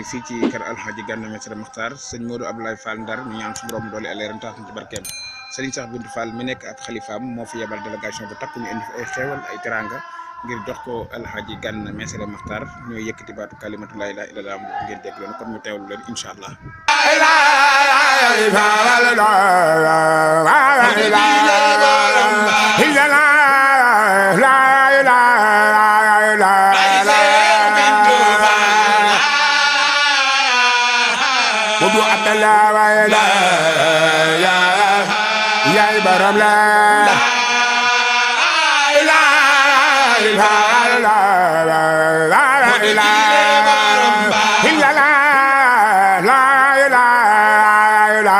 fii ci kër Alxaaji Gana Messere Maxtaar sëñ Modou Abdoulaye Fall Ndar ñu ñaan suñu borom doole aleeram tax ci barkeem sëriñ Cheikh Bintou Fall mi nekk ab xalifaam moo fi yebal délégation bu takku ñu indi fi ay xeewal ay teranga ngir jox ko Alxaaji Gana Messere Maxtaar ñooy yëkkati baatu kalimatu laa ilaaha illallaah ngeen dégg leen kon ñu teewlu leen incha allah. Modu Abdallah wayla ya baram la ila ila ila ila ila la ila ila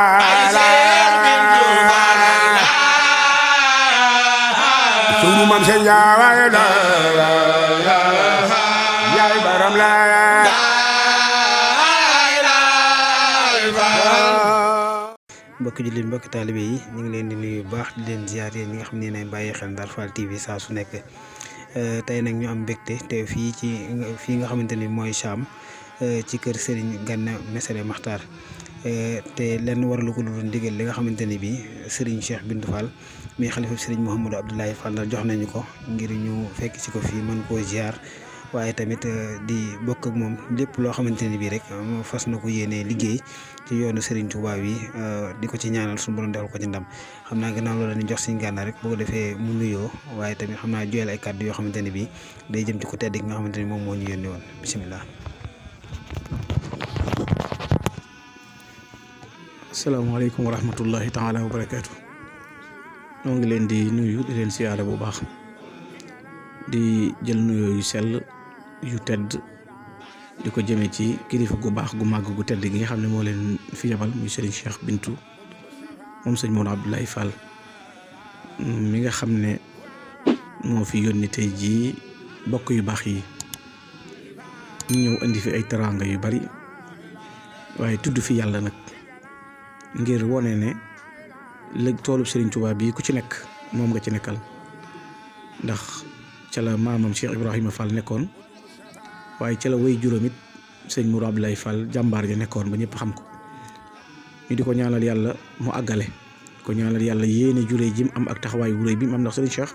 sunu mam se ya wayla ya baram la mbokki jullit mbokki taalibe yi ñu ngi leen di nuyu bu baax di leen ziar yéen ñi nga xam ne nay bàyyi xel Ndar Fall TV saa su nekk tey nag ñu am mbégte te fii nga xamante ni mooy Cham ci kër Serigne Gana Messere Maxtaar te lenn waralu ko lu dul ndigal li nga xamante ni bii Serigne Cheikh Bintou Fall mi xalifa Serigne Mouhamadou Abdoulaye Fall Ndar jox nañu ko ngir ñu fekk ci ko fii mën koo ziar waaye tamit di bokk ak moom lépp loo xamante ni bii rek fas na ko yéenee liggéey ci yoonu Serigne Touba wi di ko ci ñaanal suñu borom defal ko ci ndam xam naa gannaaw loolu dañuy jox Serigne Gana rek boo ko defee mu nuyoo waaye tamit xam naa joyal ay kàddu yoo xamante ni bii day jëm ci ko tedd gi nga xamante ni moom moo ñu yónni woon bisimilah. asalaamaaleykum wa rahmatullahi taala wa barakaatu. ñoo ngi leen di nuyu di leen siyaare bu baax di jël nuyoo yu sell yu tedd di ko jëmee ci kilifa gu baax gu màgg gu tedd gi nga xam ne moo leen fi yabal muy Serigne Cheikh Bintou moom sëñ Modou Abdoulaye Fall mi nga xam ne moo fi yónni tey jii bokk yu baax yi ñu ñëw indi fi ay teranga yu bari waaye tudd fi yàlla nag ngir wone ne léegi toolub Serigne Touba bii ku ci nekk moom nga ci nekkal ndax ca la maamam Cheikh Ibrahima Fall nekkoon waaye ca la way juróom it sëñ Modou Abdoulaye Fall jàmbaar ja nekkoon ba ñëpp xam ko ñu di ko ñaanal yàlla mu àggale ko ñaanal yàlla yéene juree ji mu am ak taxawaay bu rëy bi mu am ndax Serigne Cheikh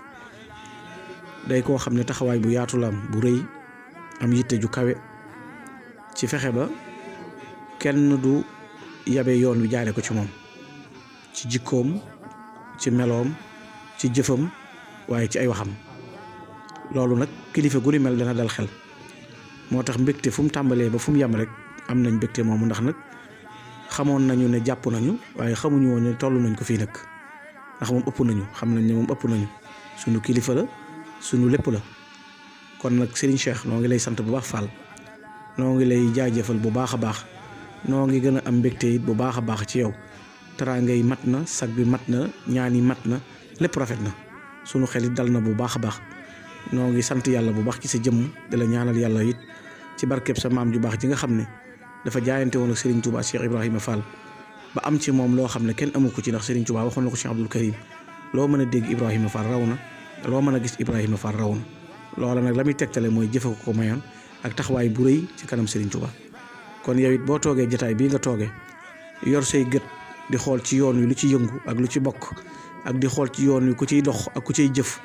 day koo xam ne taxawaay bu yaatu la am bu rëy am yitte ju kawe ci fexe ba kenn du yabe yoon wi jaare ko ci moom ci jikkoom ci meloom ci jëfam waaye ci ay waxam loolu nag kilifa gu ni mel dana dal xel moo tax mbégte fu mu tàmbalee ba fu mu yem rek am nañ mbégte moomu ndax nag xamoon nañu ne jàpp nañu waaye xamuñu woon ne toll nañ ko fii nag ndax moom ëpp nañu xam nañ ne moom ëpp nañu sunu kilifa la sunu lépp la kon nag Serigne Cheikh noo ngi lay sant bu baax Fall noo ngi lay jaajëfal bu baax a baax noo ngi gën a am mbégte it bu baax a baax ci yow teraanga yi mat na sag bi mat na ñaan yi mat na lépp rafet na sunu xel it dal na bu baax a baax noo ngi sant yàlla bu baax ci sa jëmm di la ñaanal yàlla it ci barkeb sa maam ju baax ji nga xam ne dafa jaayante woon ak Serigne Touba Cheikh Ibrahima Fall ba am ci moom loo xam ne kenn amu ko ci ndax Serigne Touba waxoon na ko Cheikh Abdoul Karim loo mën a dégg Ibrahima Fall raw na loo mën a gis Ibrahima Fall raw na loola nag la muy tegtale mooy jëfe ko mayoon ak taxawaay bu rëy ci kanam Serigne Touba kon yow it boo toogee jataay bii nga toogee yor say gët di xool ci yoon wi lu ci yëngu ak lu ci bokk ak di xool ci yoon wi ku ciy dox ak ku ciy jëf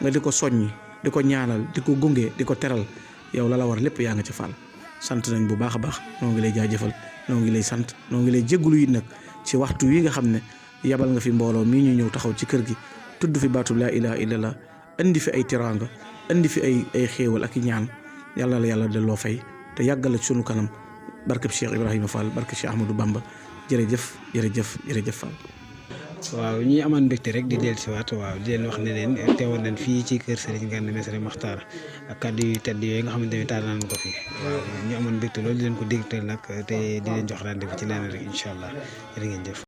nga di ko soññi di ko ñaanal di ko gunge di ko teral yow la war lépp yaa nga ca Fall sant nañ bu baax a baax noo ngi lay jaajëfal noo ngi lay sant noo ngi lay jéggulu yi nag ci waxtu wi nga xam ne yabal nga fi mbooloo mii ñu ñëw taxaw ci kër gi tudd fi baatu laa ilaha illallah indi fi ay tiranga indi fi ay xéewal ak i ñaan yàlla la yàlla delloo fay te yàggal ci sunu kanam barkeb Cheikh Ibrahima Fall barkeb Cheikh Ahmadou Bamba jërëjëf jërëjëf jërëjëf Fall. waaw ñi amaan mbégte rek di dellusiwaat waaw di leen wax ne leen teewoon nañ fii ci kër Serigne Gana Messere Maxtaar ak kàddu yu tedd yooyu nga xamante ne taal nañ ko fi waaw ñu amoon mbégte loolu di leen ko dégtal nag te di leen jox rendez-vous ci leneen rek incha allah jërë ngeen jëf.